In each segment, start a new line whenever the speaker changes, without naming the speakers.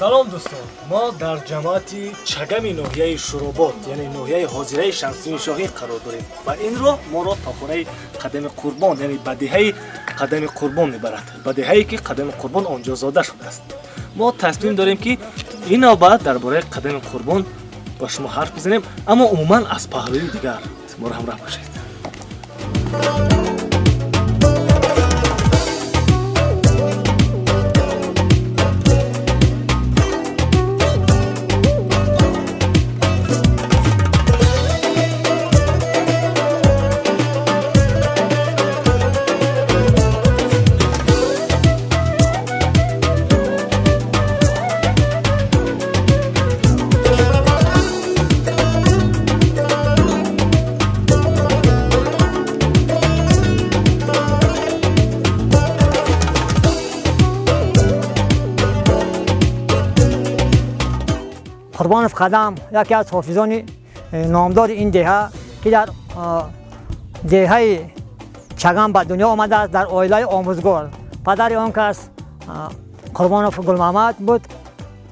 Салом дӯстон, мо дар ҷамоати Чагами ноҳияи Шуробод, яъне ноҳияи ҳозираи Шамсиддини Шоҳин қарор дорем ва ин роҳ моро то хонаи Қадами Қурбон, яъне ба деҳаи Қадами Қурбон мебарад, ба деҳае ки Қадами Қурбон он ҷо зода шудааст. Мо тасмим дорем ки ин навбат дар бораи Қадами Қурбон ба шумо ҳарф бизанем, аммо умуман аз паҳлӯи дигар. Моро ҳамроҳ бошед.
Қурбонов Қадам яке аз ҳофизони номдори ин деҳа, ки дар деҳаи Чагам ба дунё омадааст, дар оилаи омӯзгор. Падари он кас Қурбонов Гулмаҳмад буд,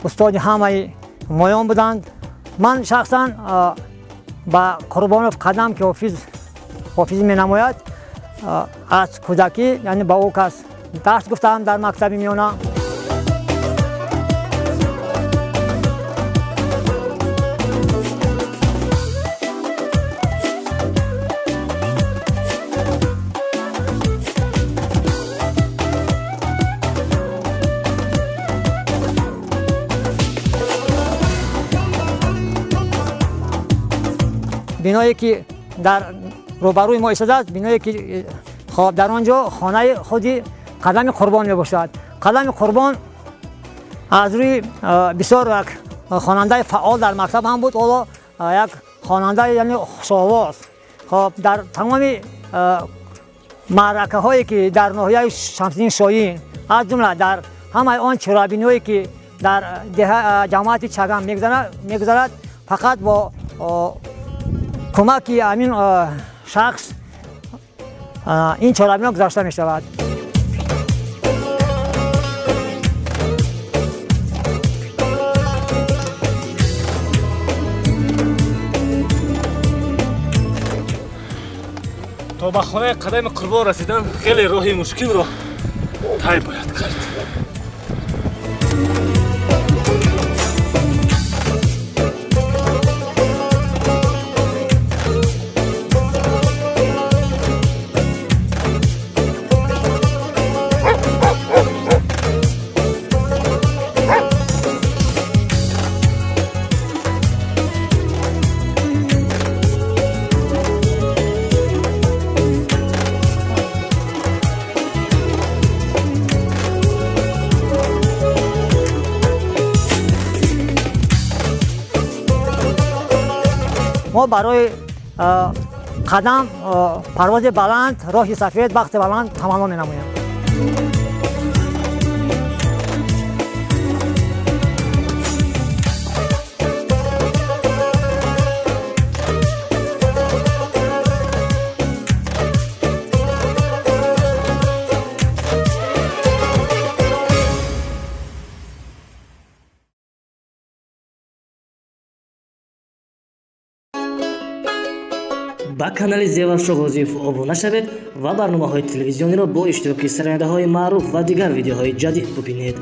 устоди ҳамаи моён буданд. Ман шахсан ба Қурбонов Қадам, ки ҳофизӣ менамояд, аз кӯдакӣ, яъне ба ӯ кас дарс гуфтаам дар мактаби миёна. Биное ки дар рӯбарӯи мо истодааст, биное ки дар он ҷо хонаи худи Қадами Қурбон мебошад. Қадами Қурбон аз рӯи бисёр як хонандаи фаъол дар мактаб ҳам буд, ҳоло як хонандаи, яъне хушовоз. Хоб, дар тамоми маъракаҳое ки дар ноҳияи Шамсиддини Шоҳин, аз ҷумла дар ҳамаи он чорабиниҳое ки дар ҷамоати Чагам мегузарад, фақат бо кӯмаки ҳамин шахс ин чорабиниҳо гузашта мешавад.
То ба хонаи Қадами Қурбон расидан хеле роҳи мушкилро тай бояд кард.
Мо барои Қадам парвози баланд, роҳи сафед, бахти баланд таманно менамоем.
Ба канали Зеваршо Ғозиев обуна шавед ва барномаҳои телевизиониро бо иштироки сарояндаҳои маъруф ва дигар видеоҳои ҷадид бубинед.